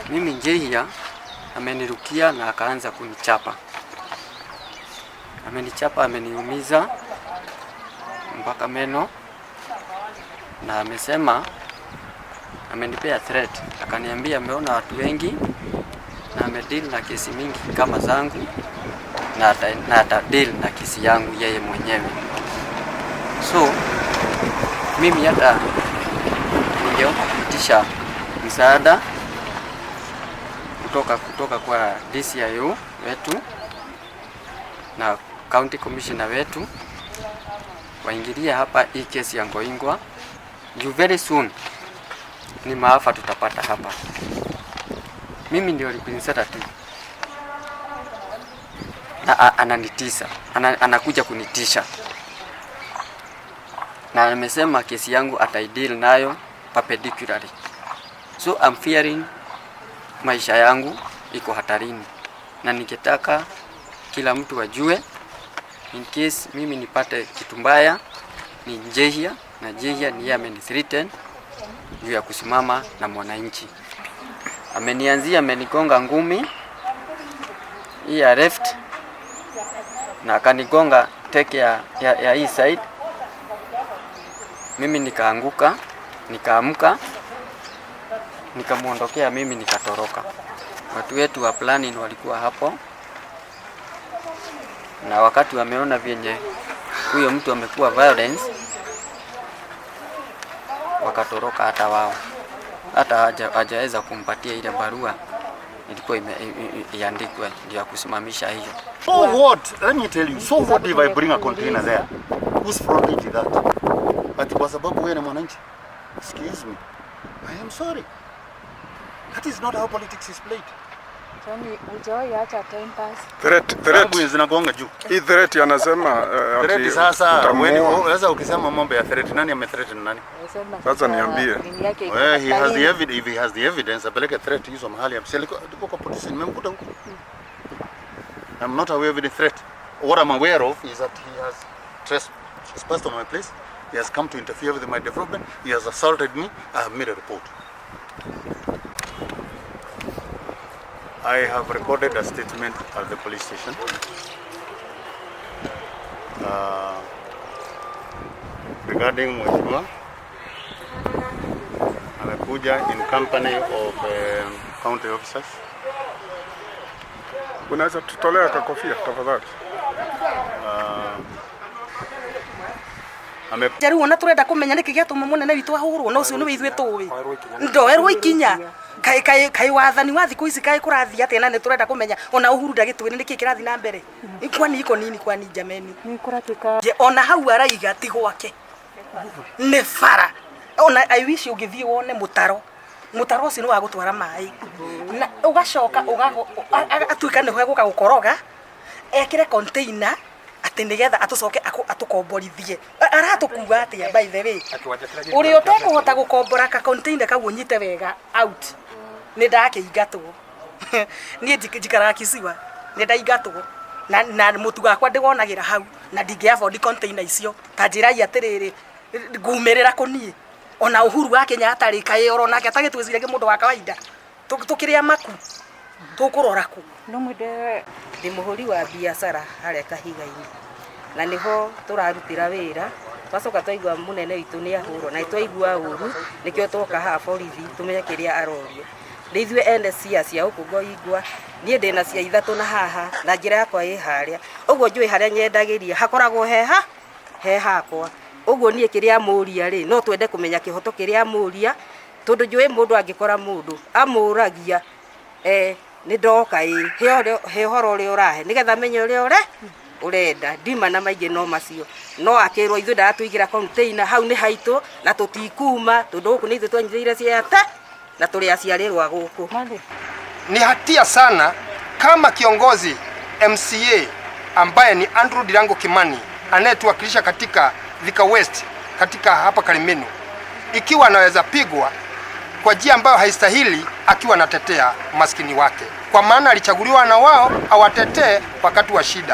Mimi Njehia amenirukia na akaanza kunichapa. Amenichapa, ameniumiza mpaka meno, na amesema amenipea threat, akaniambia ameona watu wengi na amedeal na kesi mingi kama zangu na ata deal na kesi yangu yeye mwenyewe. So mimi hata ningeomba kuitisha msaada kutoka kwa DCIO wetu na county commissioner wetu waingilie hapa hii kesi ya Ngoingwa juu very soon ni maafa tutapata hapa. Mimi ndio representative na ananitisa, anakuja kunitisha na amesema kesi yangu ataideal nayo perpendicularly. So I'm fearing maisha yangu iko hatarini, na ningetaka kila mtu ajue in case mimi nipate kitu mbaya ni Njehia, na Njehia ni yeye amenithreaten juu ya kusimama na mwananchi. Amenianzia, amenigonga ngumi hii ya left na akanigonga teke ya hii side. Mimi nikaanguka, nikaamka, nikamuondokea mimi nikatoroka. Watu wetu wa planning walikuwa hapo, na wakati wameona vyenye huyo mtu amekuwa violence, wakatoroka hata wao, hata hajaweza kumpatia ile barua ilikuwa iandikwe ndio ya kusimamisha hiyo. So what? Let me tell you. So what if I bring a container there? Whose property is that? Ati kwa sababu wewe ni mwananchi? Excuse me. I am sorry. That is not how politics is played. Tony, hujawahi acha time pass. Threat, threat. Zangu zinagonga juu. Hii threat anasema Threat ati sasa, utamuua. wewe sasa ukisema mambo ya threat, nani amethreaten nani? Anasema Sasa niambie. nini yake iko Well, he has the hatarini. evidence, if he has the evidence, apeleke threat hizo mahali. Alikuwa kwa polisi, nimemkuta huko. I'm not aware of any threat. What I'm aware of is that he has trespassed on my place. He has come to interfere with my development. He has assaulted me. I have made a report. I have recorded a statement at the police station regarding Mheshimiwa amekuja in company of county officers. Unaweza tutolea kakofia tafadhali? Riu ona turenda kumenya niki giatuma munene witu ahurwo na ucio niwe ithuĩ tũĩ ndoerwo ikinya kai kai kai wathani wa thikũ ici kai kũrathiĩ atĩa na nĩ tũrenda kũmenya ona Uhuru ndagĩtwĩre nĩkĩ kĩrathiĩ na mbere kwani iko nini kwani jameni? Nĩ kũratuĩka. Je, ona hau araiga ti gwake nĩ bara. Ona I wish ũngĩthiĩ wone mũtaro, mũtaro ũcio nĩ wa gũtwara maĩ na ũgacoka atuĩka nĩho egũka gũkoroga ekĩre container atĩ nĩgetha atũcoke atũkomborithie. Aratũkua atĩa? By the way, ũrĩa ũtekũhota gũkombora ka container kau ũnyite wega out nĩ ndakĩingatwo. Niĩ njikaraga Kisiwa, nĩ ndaingatwo na mũtu wakwa ndĩwonagĩra hau na ndingĩ afford container icio. Ta njĩrai atĩrĩrĩ, ngumĩrĩra kũ niĩ ona Uhuru wa Kenyatta rĩ, kaĩ oro nake atagĩtwĩciragia mũndũ wa kawaida? Tũkĩrĩa maku tũkũrora kũ? No mwende. Ndĩ mũhũri wa biacara harĩa Kahiga-inĩ na nĩho tũrarutĩra wĩra. Twacoka twaigua mũnene witũ nĩ ahũrwo na twaigua ũru, nĩkĩo twoka haha borithi tũmenye kĩrĩa arorio. Nĩ ithuĩ ene cia cia gũkũ Ngoingwa. Niĩ ndĩna cia ithatũ na haha na njĩra yakwa ĩ harĩa ũguo njũĩ harĩa nyendagĩria hakoragwo heha he hakwa ũguo. Niĩ kĩrĩa mũria rĩ, no twende kũmenya kĩhoto kĩrĩa mũria, tondũ njũĩ mũndũ angĩkora mũndũ amũragia nĩ ndoka ĩ he ũhoro ũrĩa ũrahe nĩgetha menye ũrĩa ũrenda ndima na maingĩ no macio no akĩrwo ithuĩ ndaratũigĩra container hau nĩ haitũ na tũtikuma tondũ gũkũ nĩ ithuĩ twanyitĩrĩire ciate na tũrĩ aciarĩrwa gũkũ. Ni hatia sana kama kiongozi MCA ambaye ni Andrew Ndirangu Kimani anayetuwakilisha katika Thika West katika hapa Karimenu, ikiwa anaweza pigwa kwa njia ambayo haistahili akiwa anatetea maskini wake, kwa maana alichaguliwa na wao awatetee wakati wa shida.